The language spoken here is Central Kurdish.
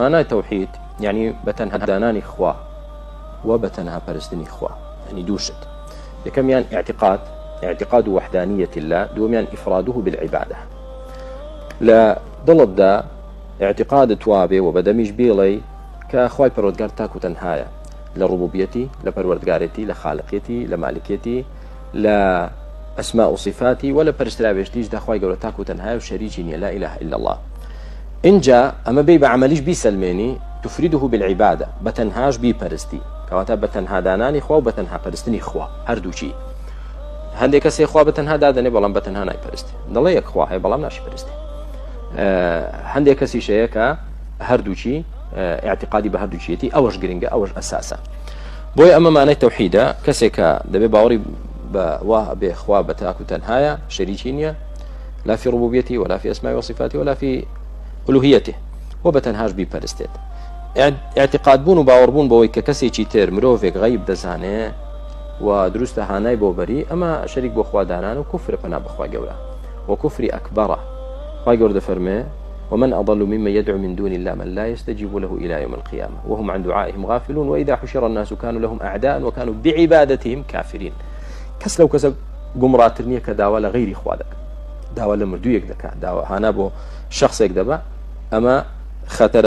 مانای تەوحید یعنی بە تەنها دانانی خوا و بە تەنها پەرستنی خوا، یعنی دوو شت، یەکەمیان اعتقاد، اعتقاد وحدانیة الله، دووەمیان افراده بالعبادە. لە دڵتدا اعتقادت وابێ و بەدەمیش بیڵێی کە خوای پەروەردگار تاک و تەنهایە لە ڕبوبیەتی، لە پەروەردگارێتی، لە خالقیەتی، لە مالکیەتی، لە ئەسماء و صفاتی و لە پەرستراوێشتیشدا خوای گەورە تاک و تەنهایە و شەریکی نییە، لا اله الا الله. ئینجا ئەمە بێی بە عەمەلیش بیسەلمێنی، تفرده بالعبادە، بە تەنهاش بیپەرستی، کەواتە بە تەنها دانانی خوا و بە تەنها پەرستنی خوا هەردووکی. هەندێک کەس هەیە خوا بە تەنها دادەنێ بەڵام بە تەنها نایپەرستێ، دەڵێ یەک خوا هەیە بەڵام ناشیپەرستێ. هەندێک کەسیش هەیە کە هەردووکی اعتقادی بە هەردووکیەتی، ئەوەش گرنگە، ئەوەش ئەساسە. بۆیە ئەمە مانای تەوحیدە، کەسێک کە دەبێ باوەڕی بە وا بێ خوا بە تاک و تەنهایە، شەریکی نییە، لا في ربوبيته ولا في أسمائه وصفاته ولا في ألوهيته، و بە تەنهاش بیپەرستێت. اعتقاد بوون و باوەڕبوون بەوەی کە کەسێکی تر مرۆڤێک غەیب دەزانێ و دروستە هانای بۆ بەری، ئەمە شەریک بۆ خوا دانان و کوفرە، پەنا بەخوای گەورە، و کوفری ئەکبەڕە. خوای گەورە دەفەرمێ ومن أضل ممن يدعو من دون الله من لا يستجيب له إلى يوم القيامة وهم عن دعائهم غافلون وإذا حشر الناس كانوا لهم أعداء وكانوا بعبادتهم كافرين. کەس لەو کەسە گومڕاتر نییە کە داوا لە غەیری خوا دەکات، داوا لە مردوویەک دەکات، داوا هانا بۆ شخصێک دەبا، ئەمە خەتەرە.